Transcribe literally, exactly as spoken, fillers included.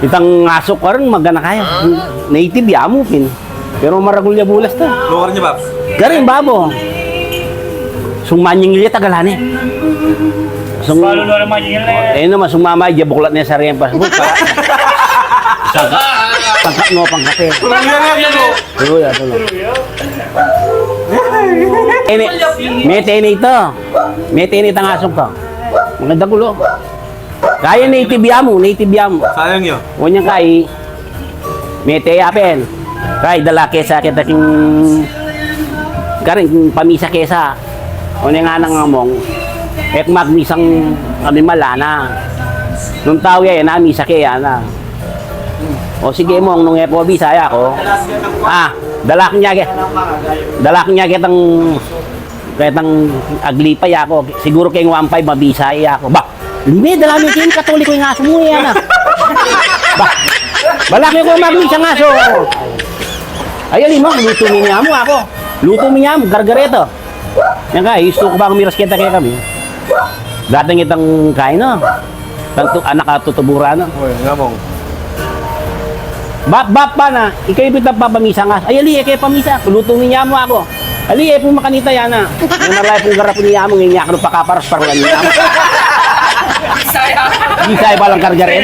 Itang asu karin, magana kaya. Native ya mu pin. Pero maragul ya bulas ta. Lugar niya, Paps? Garin, babo. Sung manyingil ya, tagalan e. Sung, Paano na naman yun eh? Eh naman, sung mamay, ya buklat na ya sa rempas. Sangkap, sangkap no, pangkape. Tuloy yan, yan, yan, oh. Tuloy ya, tuloy. Ini, mete ini ita. Mete ini itang asu ka. Maganda gulo. Kaya native ya mu, native ya mu. Sayang ya. O niya kai, mete ya pin. Kai, dala ke sa kita king, karin, pamisa ke sa. O niya nga nang among, e ku magmisang kami malana. Nung tau ya, e na misa ke, ya na. O sige, mong, nung e ku bisa ya ku. Ah, dala ke niya ke. Dala ke niya ke tang Ketang aglipa ya ku, siguru keng one five mabisa ya ku. Ba, lime, dala mi king Katoliko ing asu mu, e, ana. Ba, balak yu ku magmisa ing asu. Ay, ali mu, lutu mi niya mu aku. Lutu mi niya mu, gargareta. Yan ka, istu ku bang miras keta kekami. Dating itang kain na. Tantu anak a tutuburan na. Uy, nga mong. Bap, bap, ba na, ikayu pita papamisa ing asu. Ay, ali, e ke pamisa. Lutu mi niya mu aku. Ali, e pu makanita ya na. May maray pung garap niya mu, ngayon niya kanu pakaparas, parlan niya mu. Bisaya. Bisaya palang karga rin.